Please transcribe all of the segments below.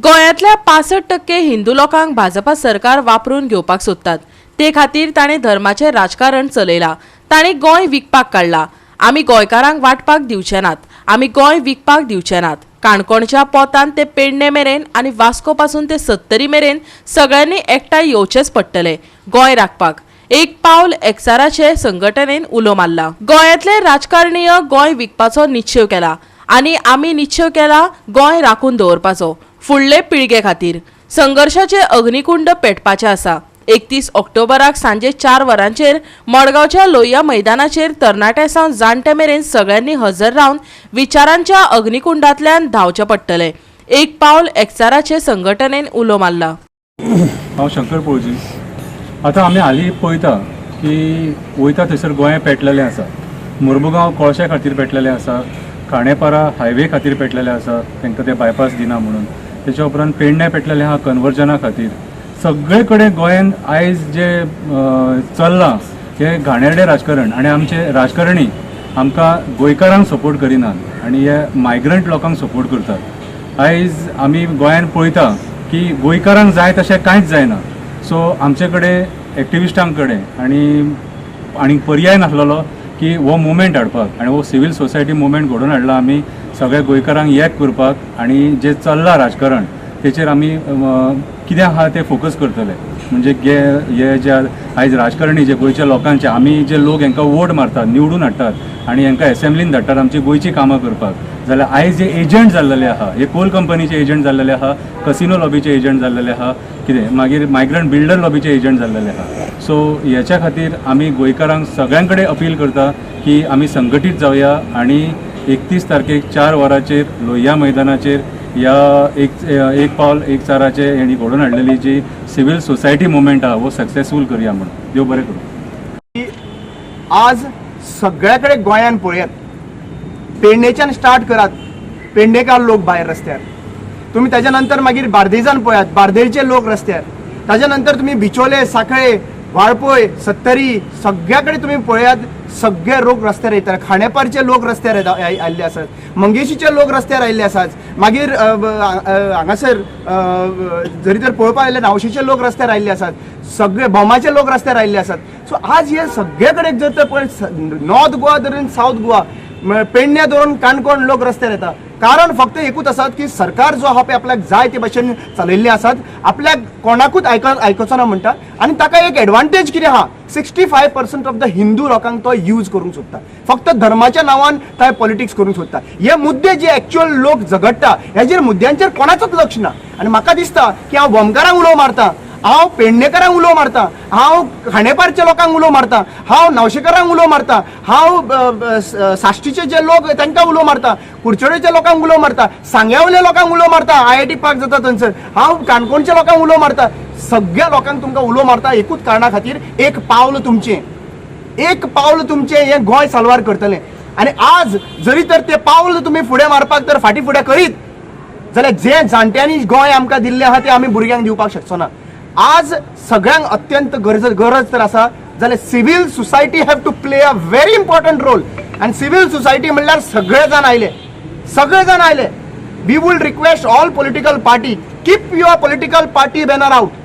गोंयांतल्या 65% हिंदू लोकांक भाजपा सरकार वापरून घेवपाक सोदतात. ते खातीर ताणें धर्माचें राजकारण चलयलां. ताणें गोंय विकपाक काडलां. आमी गोंयकारांक वांटपाक दिवचे नात. आमी गोंय विकपाक दिवचे नात. काणकोणच्या पोतान ते पेडणे मेरेन आनी वास्को पासून ते सत्तरी मेरेन सगळ्यांनी एकठांय येवचेंच पडटलें गोंय राखपाक, एक पावल एकचाराचे संघटनेन उलो मारला. गोंयांतले राजकारणीय गोंय विकपाचो निश्चेव केला आनी आमी निश्चेव केला गोंय राखून दवरपाचो. फुडले पिळगे खातीर संघर्शाचे अग्निकुंड पेटपाचें आसा. 31 ऑक्टोबराक सांजे 4 वरांचेर मडगांवच्या लोहिया मैदानाचेर तरणाटे सावन जाणटे मेरेन सगळ्यांनी हजर रावन विचारांच्या अग्निकुंडांतल्यान धांवचें पडटलें, एक पावल एकचाराचे संघटनेन उलो मारला. हांव शंकर पोळजी. आतां आमी हालीं पळयता की वयता थंयसर गोंय पेटलेलें आसा. मुरमुगांव कोळश्या खातीर पेटलेलें आसा. खांडेपारा हायवे खातीर पेटलेलें आसा, तांकां ते बायपास दिना म्हणून. तेच्या उपरांत पेडण्यां पेटलेलें आहा कन्वर्जना खातीर. सगळे कडेन गोंयान आयज जे चल्लां हें घाणेरडें राजकारण आनी आमचे राजकारणी आमकां गोंयकारांक सपोर्ट करिनात आनी हे मायग्रंट लोकांक सपोर्ट करतात. आयज आमी गोंयान पळयता की गोंयकारांक जाय तशें कांयच जायना. सो आमचे कडेन, एक्टिविस्टां कडेन आनी आनी पर्याय नासलेलो की हो मुवमेंट हाडपाक आनी हो सिवील सोसायटी मुवमेंट घडोवन हाडला आमी सगळ्या गोंयकारांक एक करपाक आनी जें चल्लां राजकारण तेचेर आमी कितें आहा तें फोकस करतले. म्हणजे गे हे जे आयज राजकारणी जे गोंयच्या लोकांचे, आमी जे लोक हांकां वोट मारतात, निवडून हाडटात आनी हांकां एसेंब्लीन धाडटात आमची गोंयची कामां करपाक, जाल्यार आयज जे एजंट जाल्लेले आहा, हे कोल कंपनीचे एजंट जाल्लेले आहा, कसिनो लॉबीचे एजंट जाल्लेले आहा, कितें मागीर मायग्रंट बिल्डर लॉबीचे एजंट जाल्लेले आहा. सो हेच्या खातीर आमी गोंयकारांक सगळ्यां कडेन अपील करता की आमी संघटीत जावया आनी 31 तारखेक 4 वरांचेर लोहिया मैदानाचेर ह्या एक एक पावल एकचाराचे हेणी घडोवन हाडलेली जी सिवील सोसायटी मुवमेंट आहा, हो सक्सेसफूल करया म्हणून. देव बरें करूं. आज सगळ्या कडेन गोंयान पळयात, पेडणेच्यान स्टार्ट करात, पेडणेकार लोक भायर रस्त्यार तुमी. ताच्या नंतर मागीर बार्देजान पळयात, बार्देलचे लोक रस्त्यार. ताच्या नंतर तुमी बिचोले, साखळे, वाळपय, सत्तरी, सगळ्या कडेन तुमी पळयात, सगळे लोक रस्त्यार येतात. खांडेपारचे लोक रस्त्यार आयिल्ले आसात, मंगेशीचे लोक रस्त्यार आयिल्ले आसात. मागीर हांगासर जरी तर पळोवपाक गेल्यार नावशीचे लोक रस्त्यार आयिल्ले आसात, सगळे भोमाचे लोक रस्त्यार आयिल्ले आसात. सो आज हे सगळे कडेन जर तर पळय, नॉर्थ गोवा धरून सावथ गोवा, पेडण्या धरून काणकोण लोक रस्त्यार येता. कारण फक्त एकूच आसात की सरकार जो आहा पळय आपल्याक जाय ते भशेन चलयल्ले आसात, आपल्याक कोणाकूच आयकचो ना म्हणटा. आनी ताका एक एडवांटेज कितें आहा, 65% ऑफ the Hindu लोकांक तो यूज करूंक सोदता. फक्त धर्माच्या नांवान ते पॉलिटिक्स करूंक सोदता. हे मुद्दे जे एक्च्युअल लोक झगडटा, हेजेर मुद्द्यांचेर कोणाचोच लक्ष ना. आनी म्हाका दिसता की हांव भोमकारांक उलो मारता, हांव पेडणेकारांक उलो मारता, हांव खांडेपारच्या लोकांक उलो मारता, हांव नावशेकारांक उलो मारता, हांव साश्टीचे जे लोक तांकां उलो मारता, कुडचडेच्या लोकांक उलो मारता, सांग्यावयल्या लोकांक उलो मारता, आयआयटी पार्क जाता थंयसर, हांव काणकोणच्या लोकांक उलो मारता. सगळ्या लोकांक तुमकां उलो मारता एकूच कारणा खातीर, एक पावल तुमचें, एक पावल तुमचें हें गोंय साल्वार करतलें. आनी आज जरी तर ते पावल तुमी फुडें मारपाक तर फाटीं फुडें करीत जाल्यार जे जाणट्यांनी गोंय आमकां दिल्लें आहा तें आमी भुरग्यांक दिवपाक शकचो ना. आज सगळ्यांक अत्यंत गरज गरज तर आसा जाल्यार civil society have to play a very important role. आनी सिवील सोसायटी म्हणल्यार सगळे जाण आयले, सगळे जाण आयले. We will request all political party, keep your political party banner out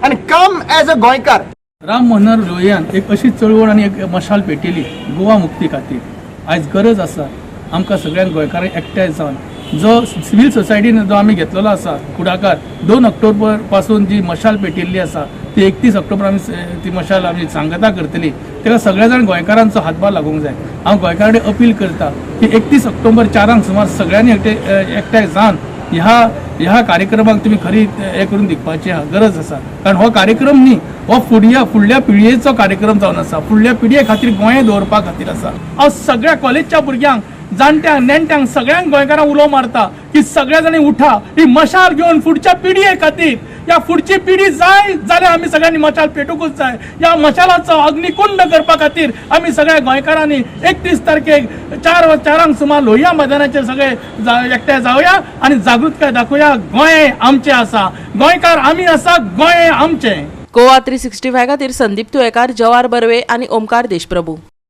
and come as a गोंयकार. राम मनोहर लोहियान एक अशी चळवळ आनी एक मशाल पेटयली गोवा मुक्ती खातीर. आयज गरज आसा आमकां सगळ्यांक गोंयकारांक एकठांय जावन जो सिवील सोसायटीन जो आमी घेतलेलो आसा फुडाकार, 2 ऑक्टोबर पासून जी मशाल पेटिल्ली आसा ती 31 ऑक्टोबर आमी ती मशाल आमी सांगता करतली. ताका सगळ्या जाण गोंयकारांचो हातभार लागूंक जाय. हांव गोंयकारां कडेन अपील करता की 31 ऑक्टोबर 4ांक सुमार सगळ्यांनी एकठांय जावन ह्या ह्या कार्यक्रमाक तुमी खरी हें करून दिवपाची गरज आसा. कारण हो कार्यक्रम न्ही, हो फुडल्या फुडल्या पिळयेचो कार्यक्रम जावन आसा. फुडल्या पिळये खातीर, गोंय दवरपा खातीर आसा. हांव सगळ्या कॉलेजच्या भुरग्यांक, जाणट्यांक, नेणट्यांक, सगळ्यांक गोंयकारांक उलो मारता की सगळ्या जाणांनी उठा, ही मशाल घेवन फुडच्या पिळये खातीर. या फुडची पिढी जाय जाल्यार आमी सगळ्यांनी मशाल पेटूकूच जाय. ह्या मशालाचो अग्निकुंड करपा खातीर आमी सगळ्या गोंयकारांनी 31 तारखेक 4 4ांक सुमार लोहिया मैदानाचेर सगळे एकठांय जावया आनी जागृतकाय दाखोवया. गोंय आमचें आसा, गोंयकार आमी आसा, गोंय आमचें. गोवा 365 खातीर संदीप तुयेकार, जवार बर्वे आनी ओमकार देशप्रभू.